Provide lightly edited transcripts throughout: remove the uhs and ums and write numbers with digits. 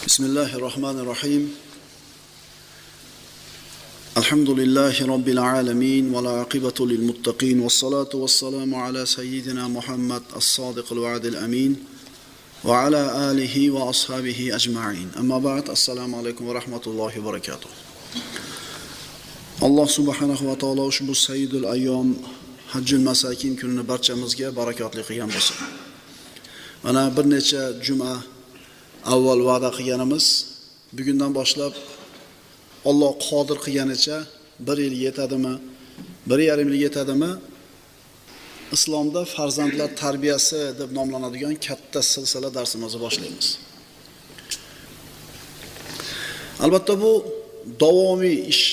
بسم الله الرحمن الرحيم. الحمد لله رب العالمين والعاقبة للمتقين والصلاة والسلام على سيدنا محمد الصادق الوعد الأمين وعلى آله وأصحابه أجمعين. أما بعد، السلام عليكم ورحمة الله وبركاته. Alloh subhanahu va taolo ushbu sayyidul ayyom Hajjul masakin kunini barchamizga barakotli qilgan bo'lsin. Mana bir necha juma avval va'da qilganimiz, bugundan boshlab Alloh qodir qilganicha 1 yil yetadimi, 1,5 yil yetadimi, islomda farzandlar tarbiyasi deb nomlanadigan katta silsila darsimizni boshlaymiz. Albatta bu davomiy ish,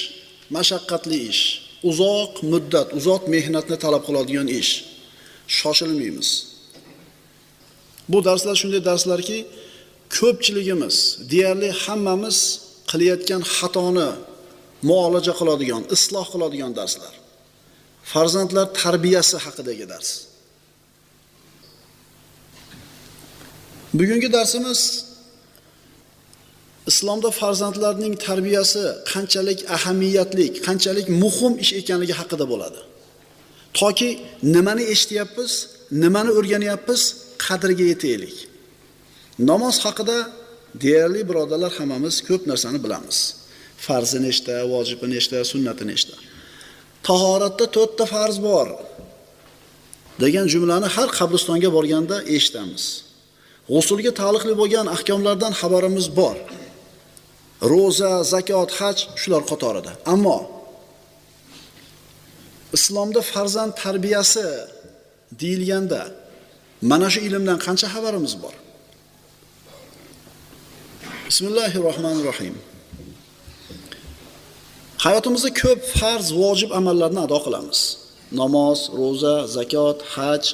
mashaqqatli ish, uzoq muddat, uzoq mehnatni talab qiladigan ish. Shoshilmaymiz. Bu darslar shunday darslarki, ko'pchiligimiz, deyarli hammamiz qilayotgan xatoni muolaja qiladigan, isloh qiladigan darslar. Farzandlar tarbiyasi haqidagi dars. Bugungi darsimiz islomda farzandlarning tarbiyasi qanchalik ahamiyatli, qanchalik muhim ish ekanligi haqida bo'ladi. Toki nimani eshityapmiz, nimani o'rganyapmiz, qadriga yetaylik. Namoz haqida deyarli birodarlar hammamiz ko'p narsani bilamiz. Farzi nechta, vojibi nechta, sunnati nechta. Tahoratda 4 ta farz bor degan jumlani har qabristonga borganda eshitamiz. G'usulga taalluqli bo'lgan ahkomlardan xabarimiz bor. Roza, zakot, haj shular qatorida. Ammo islomda farzand tarbiyasi deyilganda mana shu ilmdan qancha xabarimiz bor? Bismillahirrohmanirrohim. Hayotimizda ko'p farz, vojib amallarni ado qilamiz. Namoz, roza, zakot, haj,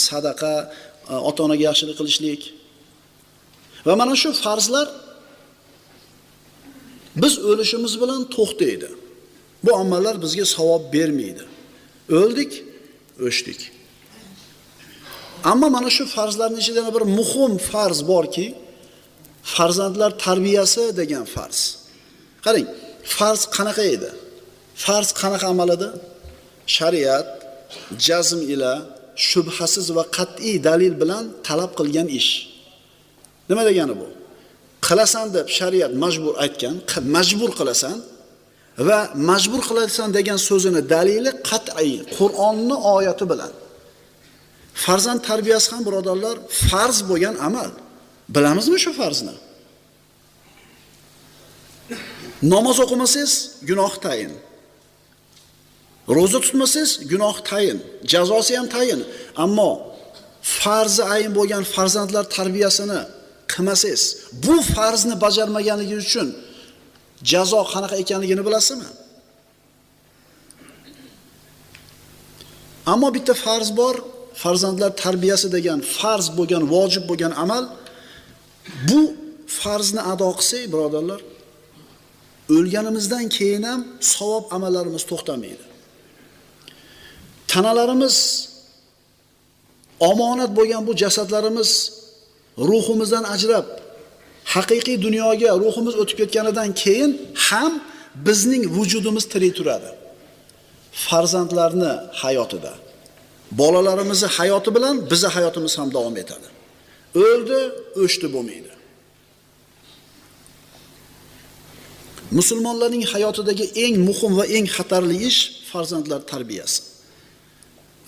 sadaqa, ota-onaga yaxshilik qilishlik. Va mana shu farzlar biz o'lishimiz bilan to'xtaydi. Bu amallar bizga savob bermaydi. O'ldik, o'chdik. Ammo mana shu farzlarning ichida yana bir muhim farz borki, farzandlar tarbiyasi degan farz. Qarang, farz qanaqa edi? Farz qanaqa amal edi? Shariat jazm ila shubhasiz va qat'iy dalil bilan talab qilgan ish. Nima degani bu? Qilasan deb shariat majbur aytgan, majbur qilasan va majbur qilasan degan so'zini dalili qat'iy, Qur'onning oyati bilan. Farzand tarbiyasi ham birodarlar farz bo'lgan amal. Bilamizmi shu farzni? Namoz o'qimasangiz gunoh tayin. Roza tutmasangiz gunoh tayin, jazosi ham tayin. Ammo farzi ayin bo'lgan farzandlar tarbiyasini qilmasangiz, bu farzni bajarmaganligi uchun jazo qanaqa ekanligini bilasizmi? Ammo bitta farz bor, farzandlar tarbiyasi degan farz bo'lgan, vojib bo'lgan amal. Bu farzni ado qilsak, birodarlar, o'lganimizdan keyin ham savob amallarimiz to'xtamaydi. Tanalarimiz omonat bo'lgan bu jasadlarimiz ruhimizdan ajrab, haqiqiy dunyoga ruhimiz o'tib ketganidan keyin ham bizning vujudimiz tirik turadi. Farzandlarni hayotida, bolalarimizni hayoti bilan bizning hayotimiz ham davom etadi. O'ldi, o'chdi bo'lmaydi. Musulmonlarning hayotidagi eng muhim va eng xatarli ish farzandlar tarbiyasi.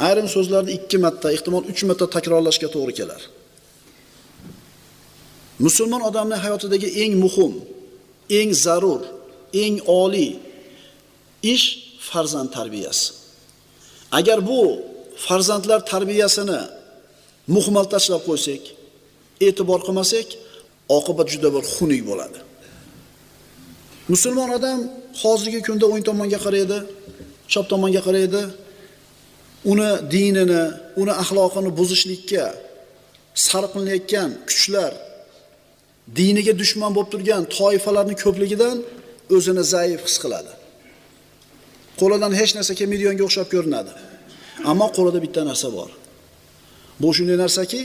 Ayrim so'zlarni 2 marta, ehtimol 3 marta takrorlashga to'g'ri kelar. Musulmon odamning hayotidagi eng muhim, eng zarur, eng oliy ish farzand tarbiyasi. Agar bu farzandlar tarbiyasini muhmal tashlab qo'ysak, e'tibor qilmasak, oqibat juda bir xunuk bo'ladi. Musulmon odam hozirgi kunda o'ng tomonga qaraydi, chap tomonga qaraydi, uni dinini, uni axloqini buzishlikka sarf qilinayotgan kuchlar, diniga dushman bo'lib turgan toifalarning ko'pligidan o'zini zaif his qiladi. Qo'lidan hech narsa kelmaydiganga o'xshab ko'rinadi. Ammo qo'lida bitta narsa bor. Bu shunday narsaki,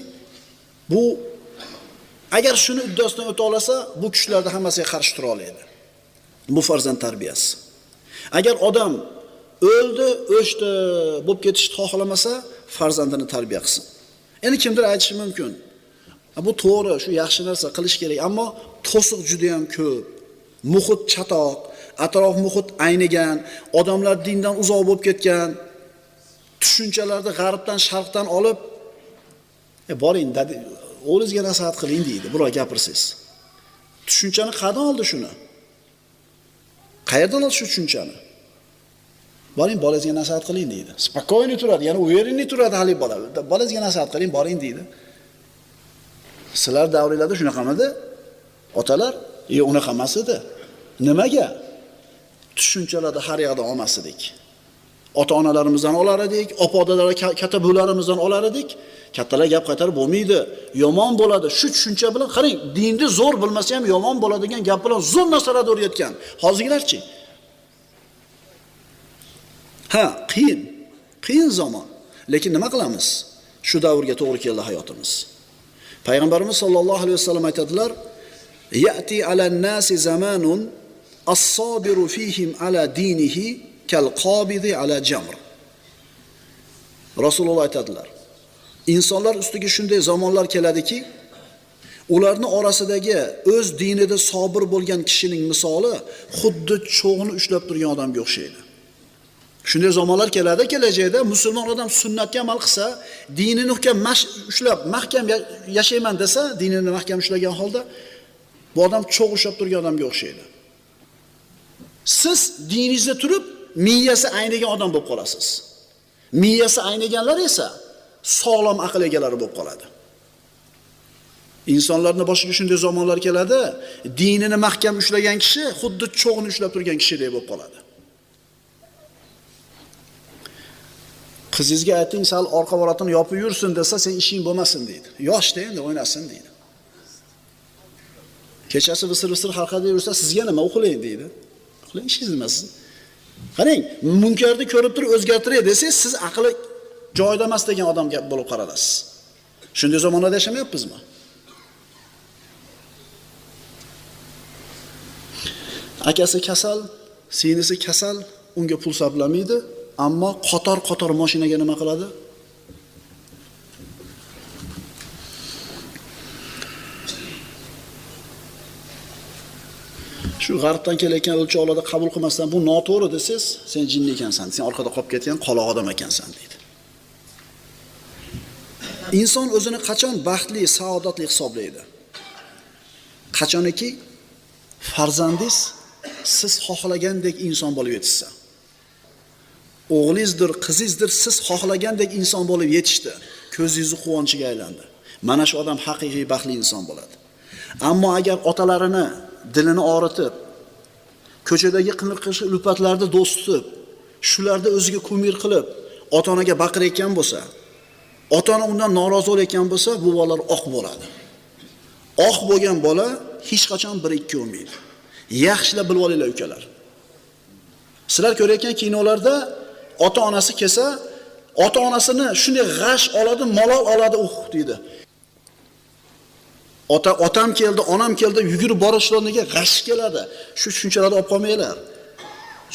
bu Agar shuni uddasidan o'ta olsa, bu kuchlarni hammasiga qarshi tura oladi. Bu farzand tarbiyasi. Agar odam o'ldi, o'chdi bo'lib ketishni xohlamasa, farzandini tarbiya qilsin. Endi kimdir aytishi mumkin. Bu to'g'ri, shu yaxshi narsa qilish kerak, ammo to'siq juda ham ko'p. Muhit chatoq, atrof muhit aynigan, odamlar dindan uzoq bo'lib ketgan, tushunchalarni g'arbdan, sharqdan olib, boring, o'g'lingizga nasihat qiling deydi, birov gapirsiz. Tushunchani qayerdan oldi shuni? Qayerdan oldi shu tushunchani? Boring, bolangizga nasihat qiling deydi. Spokойно turadi, ya'ni уверенный turadi hali bola. Bolangizga nasihat qiling, boring deydi. Sizlar davringlarda shunaqamidi? Otalar, yo'q, unaqa emas edi. Nimaga? Tushunchalarni har yoqda olmas edik. Ota-onalarimizdan olar edik, opa-dadalar, katta buvalarimizdan olar edik. Kattalar gap qaytarib bo'lmaydi, yomon bo'ladi. Shu tushuncha bilan qarang, dinni zo'r bilmasa ham yomon bo'ladi degan gap bilan zo'r narsalarni o'rgatgan. Hozirgilarchi? Ha, qiyin. Qiyin zamon. Lekin nima qilamiz? Shu davrga to'g'ri keldi hayotimiz. Payg'ambarimiz sollallohu alayhi vasallam aytadilar: "Ya'ti alan-nasi zamanun as-sabiru fihim ala dinihi kal qabidi ala jamr." Rasululloh aytadilar: insonlar ustiga shunday zamonlar keladiki, ularning orasidagi o'z dinida sobir bo'lgan kishining misoli xuddi cho'g'ni ushlab turgan odamga o'xshaydi. Shunday zamonlar keladi, kelajakda musulmon odam sunnatga amal qilsa, dinini hukam ushlab mahkam yashayman desa, dinini mahkam ushlagan holda bu odam cho'g' ushlab turgan odamga o'xshaydi. Siz diningizda turib miyasi aynigan odam bo'lib qolasiz. Miyasi ayniganlar esa sog'lom aql egalari bo'lib qoladi. Insonlarning boshiga shunday zamonlar keladi, dinini mahkam ushlagan kishi xuddi cho'g'ni ushlab turgan kishidek bo'lib qoladi. Qizingizga ayting, sal orqa boratini yopib yursin desa, sen ishing bo'lmasin deydi. Yoshda endi o'ynasin deydi. Kechasi visir-visir har qayerda yursa, sizga nima, uxlang deydi. Uxlang, ishingiz nima siz? Qarang, munkarni ko'rib turib o'zgartiray desangiz, siz aqli joyida emas degan odamga bo'lib qaralasiz. Shunday zamonlarda yashamayapmizmi? Akasi kasal, singlisi kasal, unga pul sarflamaydi, ammo qator-qator mashinaga nima qiladi? Shu g'arbdan kelayotgan o'lchovlarda qabul qilmasdan bu noto'g'ri desangiz, sen jinni ekansan, sen orqada qolib ketgan qoloq odam ekansan deydi. Inson o'zini qachon baxtli, saodatli hisoblaydi? Qachoniki farzandingiz siz xohlagandek inson bo'lib yetishsa. O'g'lingizdir, qizingizdir siz xohlagandek inson bo'lib yetishdi, ko'zingizni quvonchiga aylandi. Mana shu odam haqiqiy baxtli inson bo'ladi. Ammo agar otalarini dilini og'ritib, ko'chadagi qing'ir-qing'ir ulfatlarni do'st tutib, shularda o'ziga kumir qilib, ota-onaga baqirayotgan bo'lsa, ota-ona undan norozi bo'layotgan bo'lsa, bu bolalar oq bo'ladi. Oq bo'lgan bola hech qachon 1-2 bo'lmaydi. Yaxshilab bilib olinglar ukalar. Sizlar ko'rayotgan kinolarda ota-onasi kelsa, ota-onasini shunday g'ash oladi, malol oladi, deydi. Otam keldi, onam keldi, yugurib borishlarga g'ash keladi. Shu tushunchalarni olib qolmanglar.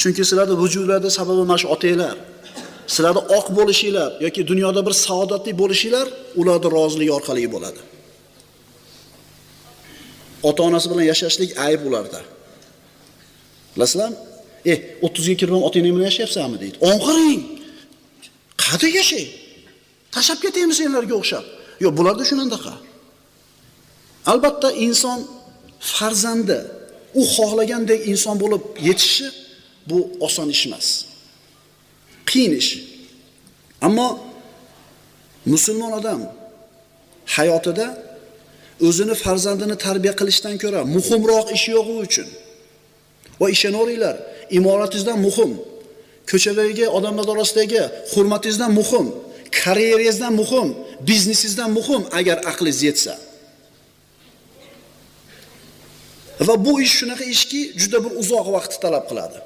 Chunki sizlarda vujudlarda sababi mana shu otanglar. Sizlarda oq bo'lishinglar yoki dunyoda bir saodatli bo'lishinglar ularning roziligi orqali bo'ladi. Ota-onasi bilan yashashlik ayb ularda. Bilasizlarmi? 30 ga kirib ham ota-onang bilan yashayapsanmi deydi. O'ng'iring. Qayerda yashay? Tashlab ketaymi senlarga o'xshab? Yo'q, bularda shunandaqa. Albatta inson farzandi u xohlagandek inson bo'lib yetishishi bu oson ish emas. Qiyin ish. Ammo musulmon odam hayotida o'zini farzandini tarbiya qilishdan ko'ra muhimroq ish yo'q u uchun. Va ishonaveringlar, imoratingizdan muhim, ko'chadagi odamlar orasidagi hurmatingizdan muhim, karyeringizdan muhim, biznesingizdan muhim agar aqlingiz yetsa. Va bu ish shunaqa ishki, juda bir uzoq vaqt talab qiladi.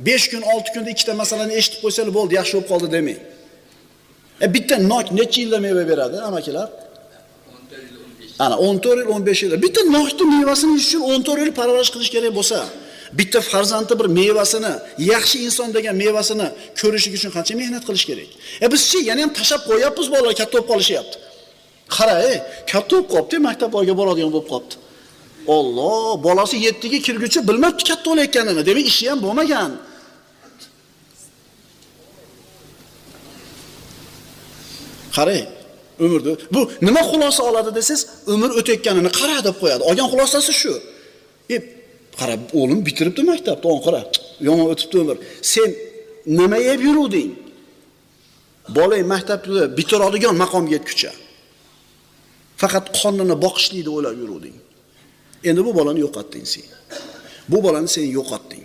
5 kun, 6 kunda ikkita masalani eshitib qo'ysangiz bo'ldi, yaxshi bo'lib qoldi demang. Bitta nok necha yilda meva beradi, amakilar? Ana 14 yil, 15 yil. Bitta noxta mevasini yeyish uchun 14 yil parvarish qilish kerak bo'lsa, bitta farzandni bir mevasini, yaxshi inson degan mevasini ko'rishi uchun qancha mehnat qilish kerak? Bizchi yana ham tashab qo'yapmiz, bolalar katta bo'lib qolishyapti. Qara, katta bo'lib qolibdi, maktabga boradigan bo'lib qolibdi. Alloh, bolasi 7 ga kirguncha bilmabdi katta bo'layotganini. Demak, ishi ham bo'lmagan. Qarang, umrda bu nima xulosa oladi desangiz, umr o'tayotganini qara deb qo'yadi. Olgan xulosasi shu. Qara, o'g'lim bitiribdi maktabni, on qara, yomon o'tibdi umr. Sen nima yeb yuruvding? Bolang maktabni bitiradigan maqomga yetguncha. Faqat qornini boqishlikni o'ylab yuruvding. Endi bu bolani yo'qotding sen. Bu bolani sen yo'qotding.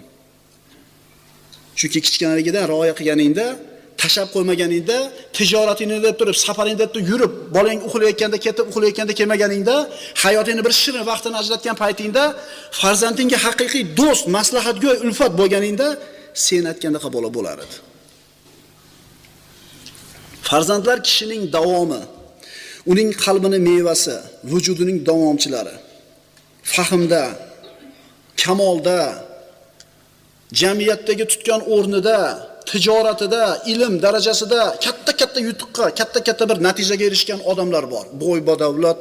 Chunki kichkinaligida rioya qilganingda, tashab qo'ymaganingda, tijoratingni deb turib, safaringni deb turib yurib, bolang uxlayotganda ketib, uxlayotganda kelmaganingda, hayotingni bir shirin vaqtini ajratgan paytingda, farzandingga haqiqiy do'st, maslahatgo'y, ulfat bo'lganingda, sen aytgandaqa bola bo'lar edi. Farzandlar kishining davomi, uning qalbini mevasi, vujudining davomchilari. Fahmda, kamolda, jamiyatdagi tutgan o'rnida, tijoratida, ilm darajasida katta-katta yutuqqa, katta-katta bir natijaga erishgan odamlar bor. Boy, badavlat,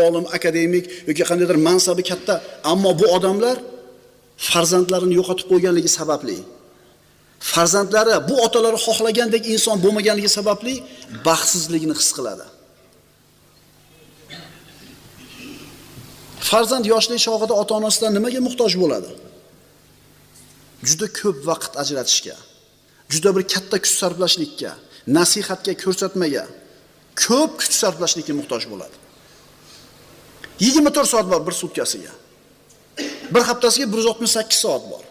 olim, akademik yoki qandaydir mansabi katta, ammo bu odamlar farzandlarini yo'qotib qo'yganligi sababli, farzandlari bu otalari xohlagandek inson bo'lmaganligi sababli baxtsizligini his qiladi. Farzand yoshlik chog'ida ota-onasidan nimaga muhtoj bo'ladi? Juda ko'p vaqt ajratishga, juda bir katta kuch sarflashlikka, nasihatga, ko'rsatmaga ko'p kuch sarflashlikka muhtoj bo'ladi. 24 soat bor bir sutkasiga. Bir haftasiga 168 soat bor.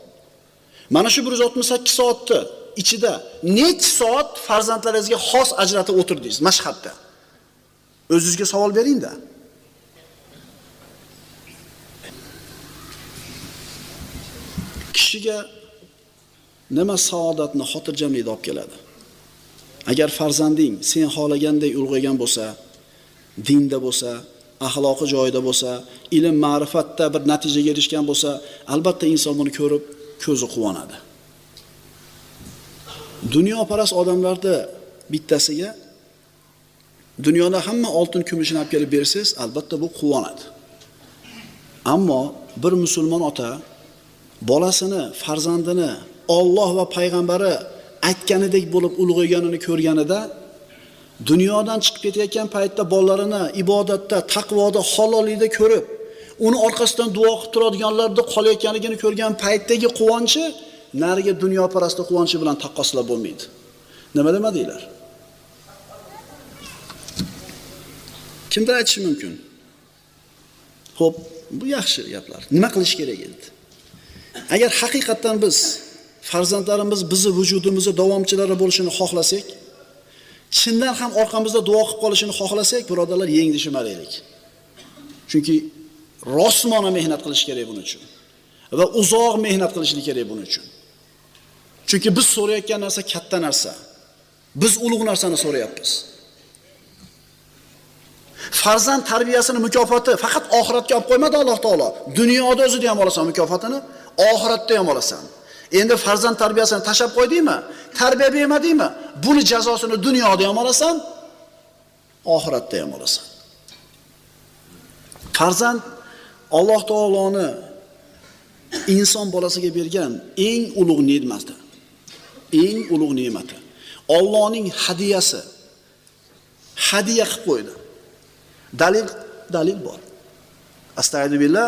Mana shu 168 soatni ichida necha soat farzandlaringizga xos ajratib o'tirdingiz mashhadda? O'zingizga savol bering-da. Kishiga nima saodatni, xotirjamlikni olib keladi? Agar farzanding sen xohlagandek ulg'aygan bo'lsa, dinda bo'lsa, axloqi joyida bo'lsa, ilm ma'rifatda bir natijaga erishgan bo'lsa, albatta inson buni ko'rib ko'zi quvonadi. Dunyoparast odamlarda bittasiga dunyoda hamma oltin kumushini olib kelib bersangiz, albatta bu quvonadi. Ammo bir musulmon ota bolasini, farzandini Alloh va payg'ambari aytganidek bo'lib ulg'ayganini ko'rganida, dunyodan chiqib ketayotgan paytda bolalarini ibodatda, taqvoda, halollikda ko'rib, uni orqasidan duo qilib turadiganlarda qolayotganligini ko'rgan paytdagi quvonchi narigi dunyoparastlik quvonchi bilan taqqoslab bo'lmaydi. Nima demadinglar? Kimdir aytishi mumkin. Xo'p, bu yaxshi gaplar. Nima qilish kerak endi? Agar haqiqatdan biz farzandlarimiz bizi vujudimizni davomchilari bo'lishini xohlasak, chindan ham orqamizda duo qilib qolishini xohlasak, birodarlar, yengdishmalaylik. Chunki rostmona mehnat qilish kerak buning uchun va uzoq mehnat qilishlik kerak buning uchun. Chunki biz so'rayotgan narsa katta narsa. Biz ulug' narsani so'rayapmiz. Farzand tarbiyasini mukofoti faqat oxiratga olib qo'ymadi Alloh taolo. Dunyoda o'zida ham olasan mukofotini, oxiratda ham olasan. Endi farzand tarbiyasini tashab qo'ydingmi? Tarbiya bermadingmi? Buni jazosini dunyoda ham olasan, oxiratda ham olasan. Farzand Alloh taoloni inson bolasiga bergan eng ulug' ne'mati. Eng ulug' ne'mati. Allohning hadiyasi. Hadiya qilib qo'ydi. Dalil bor. Astagfiru billah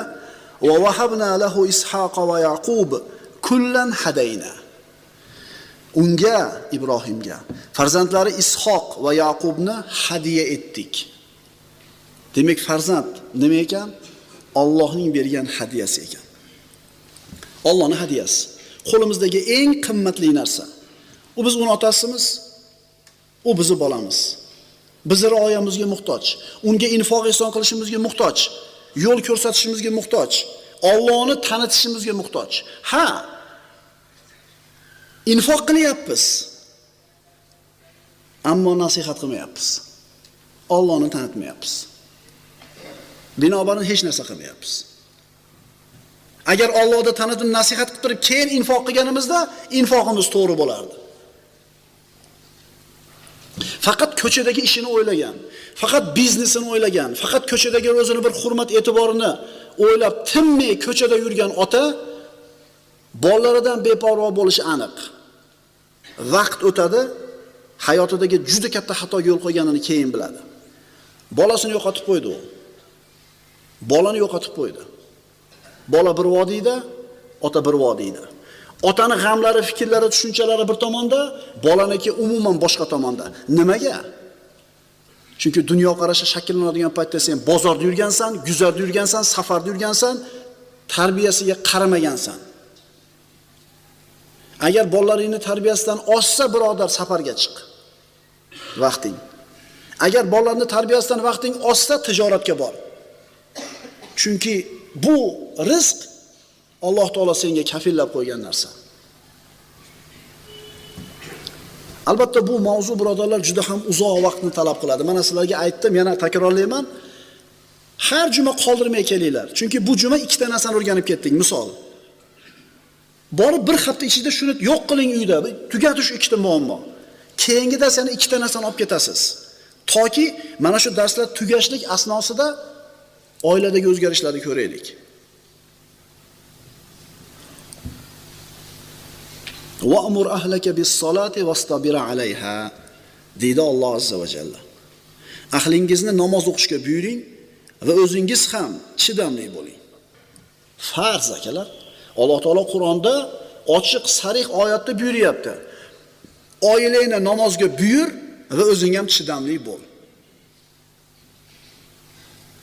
va vahabna lahu Ishaqa va Yaqub kullan hadayna. Unga, Ibrohimga farzandlari Ishoq va Yaqubni hadiya etdik. Demak, farzand nima ekan? Allohning bergan hadiyasi ekan. Allohning hadiyasi. Qo'limizdagi eng qimmatli narsa. U biz uni otasimiz, u bizni bolamiz. Bizni rioyamizga muhtoj. Unga infoq ihson qilishimizga muhtoj. Yo'l ko'rsatishimizga muhtoj. Allohni tanitishimizga muhtoj. Ha, infoq qilyapmiz. Ammo nasihat qilmayapmiz. Allohni tanitmayapmiz. Binobarin hech narsa qilmayapmiz. Agar Allohni tanitib nasihat qilib turib keyin infoq qilganimizda infoqimiz to'g'ri bo'lardi. Faqat ko'chadagi ishini o'ylagan, faqat biznesini o'ylagan, faqat ko'chadagi o'zini bir hurmat e'tiborini o'ylab tinmay ko'chada yurgan ota bolalaridan beparvo bo'lishi aniq. Vaqt o'tadi, hayotidagi juda katta xatoga yo'l qo'yganini keyin biladi. Bolasini yo'qotib qo'ydi u. Bolani yo'qotib qo'ydi. Bola bir vodiyda, ota bir vodiyda. Otani g'amlari, fikrlari, tushunchalari bir tomonda, bolaniki umuman boshqa tomonda. Nimaga? Chunki dunyo qarashi shakllanadigan paytda sen bozorda yurgansan, guzarda yurgansan, safarda yurgansan, tarbiyasiga qaramagansan. Agar bolalaringni tarbiyasidan oshsa, birodar, safarga chiq. Vaqting. Agar bolalarni tarbiyasidan vaqting oshsa, tijoratga bor. Chunki bu rizq Alloh taolo senga kafillab qo'ygan narsa. Albatta bu mavzu birodarlar juda ham uzoq vaqtni talab qiladi. Mana sizlarga aytdim, yana takrorlayman. Har juma qoldirmay kelinglar. Chunki bu juma ikkita narsani o'rganib ketdik, misol. Borib bir hafta ichida shuni yo'q qiling uyda, tugatish ikkita muammo. Keyingida yana ikkita narsani olib ketasiz. Toki mana shu darslar tugashlik asnosida oiladagi o'zgarishlarni ko'raylik. Wa'mur ahlaka bis-salati wastabir 'alayha deydi Alloh azza va jalla. Ahlingizni namoz o'qishga buyuring va o'zingiz ham chidamli bo'ling. Farz akalar. Alloh taolo Qur'onda ochiq sarih oyatda buyuryapti. Oilangni namozga buyur va o'zing ham chidamli bo'l.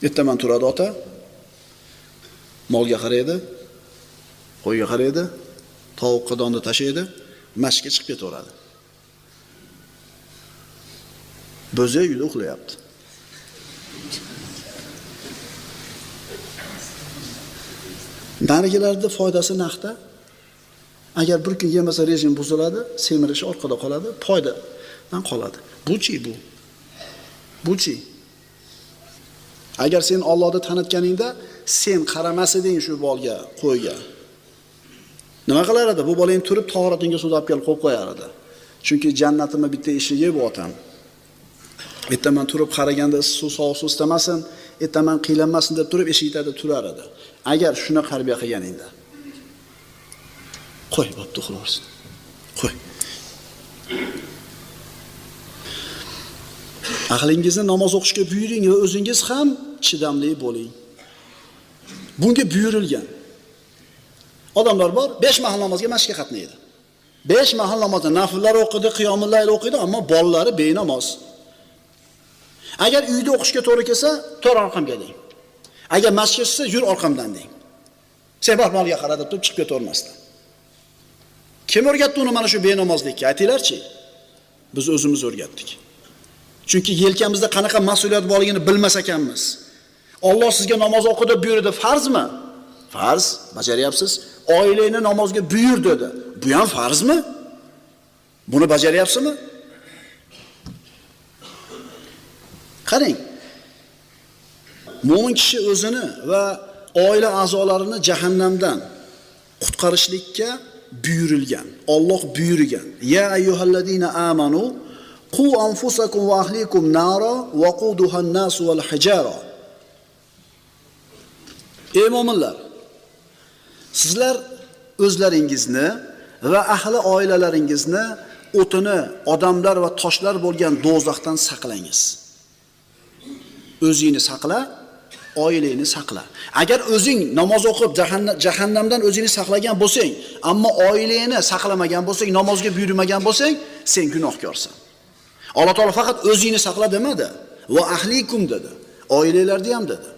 Ertaman turadi ota, molga qaraydi, qo'yga qaraydi, tovuqqa donni tashlaydi, masjidga chiqib ketaveradi. Bo'zi uyda uxlayapti. Narigilarda foydasi naqda. Agar bir kun yemasa rejim buziladi, semirishi orqada qoladi, foydadan qoladi. Buchi bu. Buchi. Agar sen Allohni tanitganingda, sen qaramas eding shu bolga, qo'yga. Nima qilar edi? Bu bolang turib tahoratingga suv olib kelib qo'yib qo'yar edi. Chunki jannatimni bitta eshigi bu otam. Ertaman turib qaraganda suv sovuq suv istamasin, ertaman qiylanmasin deb turib eshik tagida turar edi. Agar shuni tarbiya qilganingda. Qo'y, bo'pti, uxlaversin. Qo'y. Ahlingizni namoz o'qishga buyuring va o'zingiz ham chidamli bo'ling. Bunga buyurilgan. Odamlar bor, 5 mahal namozga masjidga qatnaydi. 5 mahal namozda nafllar o'qidi, qiyomul layl o'qidi, ammo bolalari benamoz. Agar uyda o'qishga to'g'ri kelsa, to'g'ri orqamga deng. Agar masjidga chiqsa, yur orqamdan deng. Sen bor molga qara deb turib chiqib ketavermasdan. Kim o'rgatdi uni mana shu benamozlikka? Aytinglarchi. Biz o'zimiz o'rgatdik. Chunki yelkamizda qanaqa mas'uliyat borligini bilmas ekanmiz. Alloh sizga namoz o'qi deb buyurdi, farzmi? Farz, bajaryapsiz. Oilangni namozga buyur dedi. Bu ham farzmi? Buni bajaryapsizmi? Qarang. Mo'min kishi o'zini va oila a'zolarini jahannamdan qutqarishlikka buyurilgan. Alloh buyurgan. Ya ayyuhallazina amanu qu anfusakum va ahlikum nara waquduha an-nas wal hijara. Ey mo'minlar, sizlar o'zlaringizni va ahli oilalaringizni o'tini odamlar va toshlar bo'lgan do'zaxdan saqlangiz. O'zingni saqla, oilangni saqla. Agar o'zing namoz o'qib jahannamdan o'zingni saqlagan bo'lsang, ammo oilangni saqlamagan bo'lsang, namozga buyurmagan bo'lsang, sen gunohkorsan. Alloh taolo faqat o'zingni saqla demadi, va ahlikum dedi. Oilalarni ham dedi.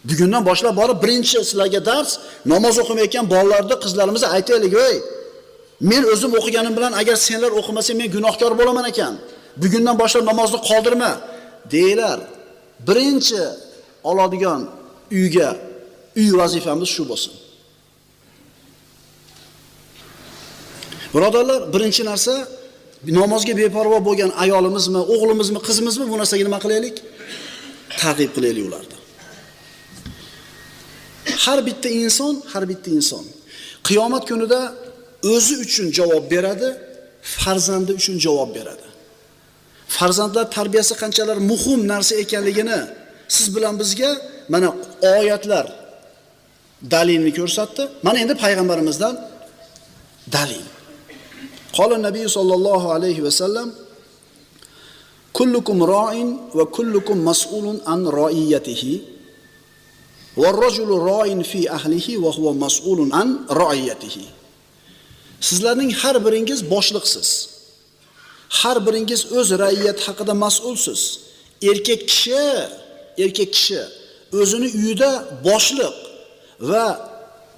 Bugundan boshlab borib birinchi sizlarga dars, namoz o'qimayotgan bolalarni, qizlarimizni aytaylik, "Ey, men o'zim o'qiganim bilan agar senlar o'qimasang men gunohkor bo'laman ekan. Bugundan boshlab namozni qoldirma" deylar. Birinchi oladigan uyga, uy vazifamiz shu bo'lsin. Birodarlar, birinchi narsa namozga beparvo bo'lgan ayolimizmi, o'g'limizmi, qizimizmi bu narsaga nima qilaylik? Targ'ib qilaylik ularni. Har bitta inson, har bitta inson qiyomat kunida o'zi uchun javob beradi, farzandi uchun javob beradi. Farzandlar tarbiyasi qanchalar muhim narsa ekanligini siz bilan bizga mana oyatlar dalilni ko'rsatdi. Mana endi payg'ambarimizdan dalil. Qola Nabiy sallallohu alayhi va sallam: Kullukum ra'in va kullukum mas'ulun an ra'iyatihi. Va rajulu ra'in fi ahlihi va huwa mas'ulun an ra'iyatihi. Sizlarning har biringiz boshliqsiz. Har biringiz o'z ra'iyati haqida mas'ulsiz. Erkak kishi o'zini uyida boshliq va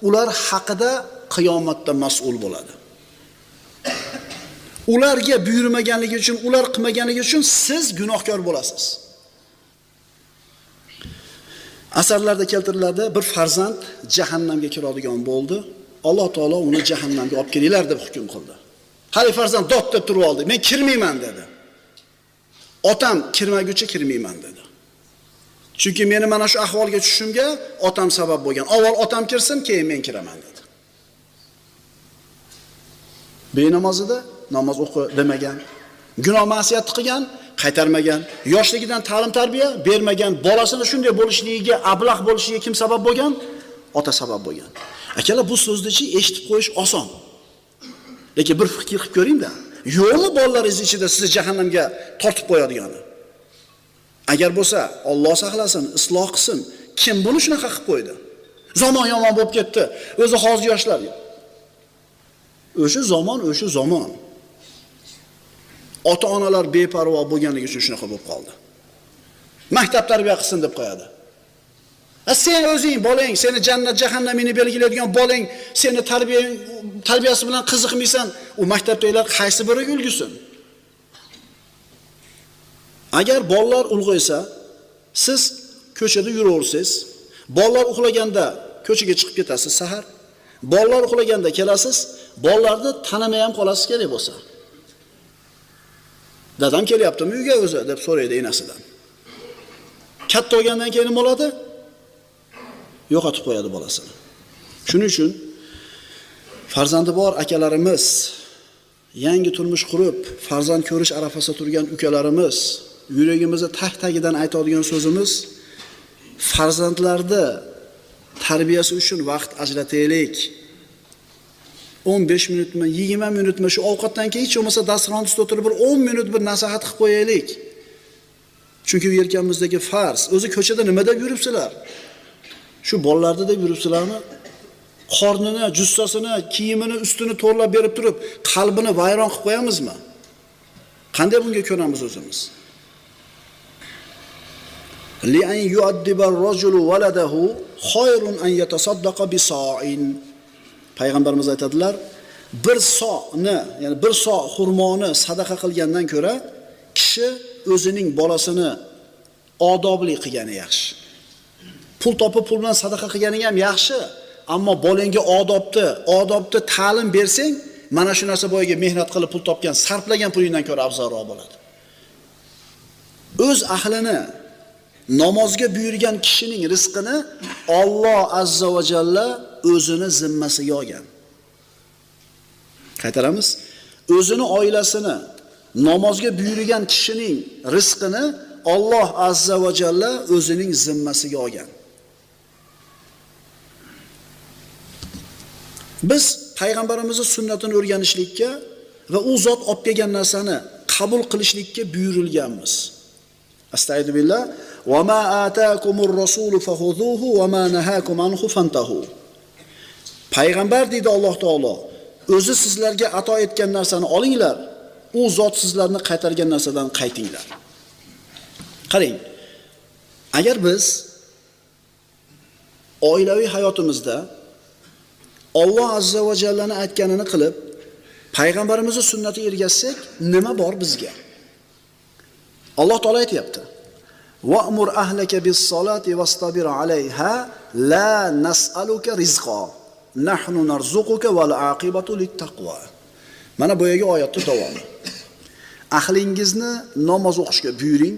ular haqida qiyomatda mas'ul bo'ladi. Ularga buyurmaganligi uchun, ular qilmaganligi uchun siz gunohkor bo'lasiz. Asarlarda keltiriladi, bir farzand jahannamga kiradigan bo'ldi. Alloh taolo uni jahannamga olib kelinglar deb hukm qildi. Hali farzand dod deb turib oldi. Men kirmayman dedi. Otam kirmaguncha kirmayman dedi. Chunki meni mana shu ahvolga tushishimga otam sabab bo'lgan. Avval otam kirsin, keyin men kiraman dedi. Benamozida namoz o'qi demagan, gunoh ma'siyat qilgan, qaytarmagan, yoshligidan ta'lim tarbiya bermagan, bolasini shunday bo'lishligiga, ablah bo'lishiga kim sabab bo'lgan? Ota sabab bo'lgan. Akalar, bu so'zni eshitib qo'yish oson. Lekin bir fikr qilib ko'ring-da. Yo'qmi bolalaringiz ichida sizni jahannamga tortib qo'yadigani? Agar bo'lsa, Alloh saqlasin, isloh qilsin. Kim buni shunaqa qilib qo'ydi? Zamon yomon bo'lib ketdi. O'zi hozir yoshlar. O'sha zamon, o'sha zamon. Ota-onalar beparvo bo'lganligi uchun shunaqa bo'lib qoldi. Maktab tarbiya qilsin deb qo'yadi. Sen o'zing bolang, seni jannat jahannamingni belgilaydigan bolang, seni tarbiyasi bilan qiziqmaysan, u maktabdagilar qaysi biri ulgusin? Agar bolalar ulg'aysa, siz ko'chada yuraversiz, bolalar uxlaganda ko'chaga chiqib ketasiz sahar, bolalar uxlaganda kelasiz, bolalarni tanimay ham qolasiz kerak bo'lsa. Dadam kelyaptimi uyga o'zi deb so'raydi enasidan. Katta bo'lgandan keyin nima bo'ladi? Yo'qotib qo'yadi bolasini. Shuning uchun farzandi bor akalarimiz, yangi turmush qurib, farzand ko'rish arafasida turgan ukalarimiz, yuragimizni tag-tagidan aytadigan so'zimiz, farzandlarni tarbiyasi uchun vaqt ajrataylik. 15 minutmi, 20 minutmi shu ovqatdan keyin hech bo'lmasa dasturxon ustida o'tirib bir 10 minut bir nasihat qilib qo'yaylik. Chunki bu yelkamizdagi farz. O'zi ko'chada nima deb yuribsizlar? Shu bolalarni deb yuribsizlarmi? Qornini, jussasini, kiyimini, ustini to'g'rilab berib turib, qalbini vayron qilib qo'yamizmi? Qanday bunga ko'namiz o'zimiz? Li an yu'addiba ar-rajulu waladahu khayrun an yatasaddaqa bi sa'in. Payg'ambarimiz aytadilar, bir so'ni, ya'ni bir so xurmoni sadaqa qilgandan ko'ra kishi o'zining bolasini odobli qilgani yaxshi. Pul topib pul bilan sadaqa qilganing ham yaxshi, ammo bolangga odobni ta'lim bersang, mana shu narsa boyaga mehnat qilib pul topgan, sarflagan pulingdan ko'ra afzalroq bo'ladi. O'z ahlini namozga buyurgan kishining rizqini Alloh azza va jalla o'zini zimmasiga olgan. Qaytaramiz. O'zini oilasini namozga buyurgan kishining rizqini Alloh azza va jalla o'zining zimmasiga olgan. Biz payg'ambarimizning sunnatini o'rganishlikka va u zot olib kelgan narsani qabul qilishlikka buyurilganmiz. Astagfiru billah. Va ma ataakumur rasulu faxuzuhu va ma nahakum anhu fantahu. Payg'ambar deydi Alloh taolo, o'zi sizlarga ato etgan narsani olinglar, u zot sizlarni qaytargan narsadan qaytinglar. Qarang, agar biz oilaviy hayotimizda Alloh azza va jallani aytganini qilib, payg'ambarimizning sunnatiga ergashsak, nima bor bizga? Alloh taolo aytayapti: "Wa'mur ahlaka bis-solati wastabir 'alayha la nas'aluka rizqa. Nahnu narzuquka wal 'aqibatu lit-taqvo." Mana boyagi oyatning davomi. Ahlingizni namoz o'qishga buyuring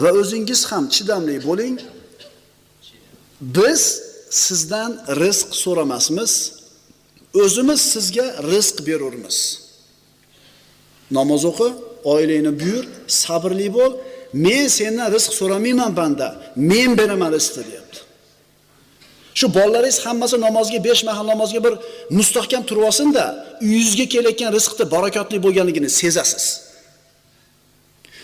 va o'zingiz ham chidamli bo'ling. Biz sizdan rizq so'ramasmiz, o'zimiz sizga rizq berurmiz. Namoz o'qi, oilangni buyur, sabrli bo'l. Men sendan rizq so'ramayman banda, men beraman rizqni deyapti. Shu bolalaringiz hammasi namozga 5 mahal namozga bir mustahkam turib olsin-da, uyingizga kelayotgan rizqni barakotli bo'lganligini sezasiz.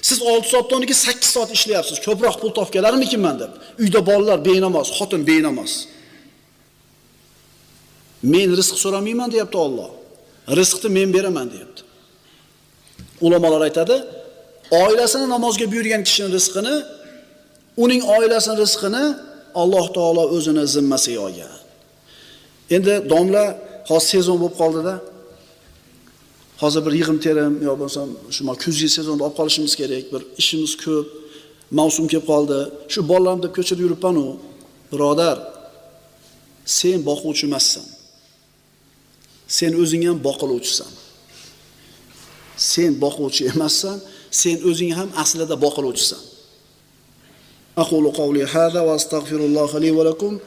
Siz 6 soatdan o'rniga 8 soat ishlayapsiz, ko'proq pul topib kelarmikinman deb. Uyda bolalar benamoz, xotin benamoz. Men rizq so'ramayman deyapti Alloh. Rizqni men beraman deyapti. Ulamolar aytadi, oilasini namozga buyurgan kishining rizqini, uning oilasining rizqini Alloh taolo o'zini zimmasiga olgan. Endi domla hozir sezon bo'lib qoldi-da. Hozir bir yig'im terim yo bo'lmasam shu kuzgi sezonda olib qolishimiz kerak, bir ishimiz ko'p, mavsum kelib qoldi. Shu bolalarim deb ko'chada yuribman-u, birodar, sen boquvchi emassan. Sen o'zing ham boqiluvchisan. Sen boquvchi emassan, sen o'zing ham aslida boqiluvchisan. Aqulu qawli hada va astagfirulloha li va lakum.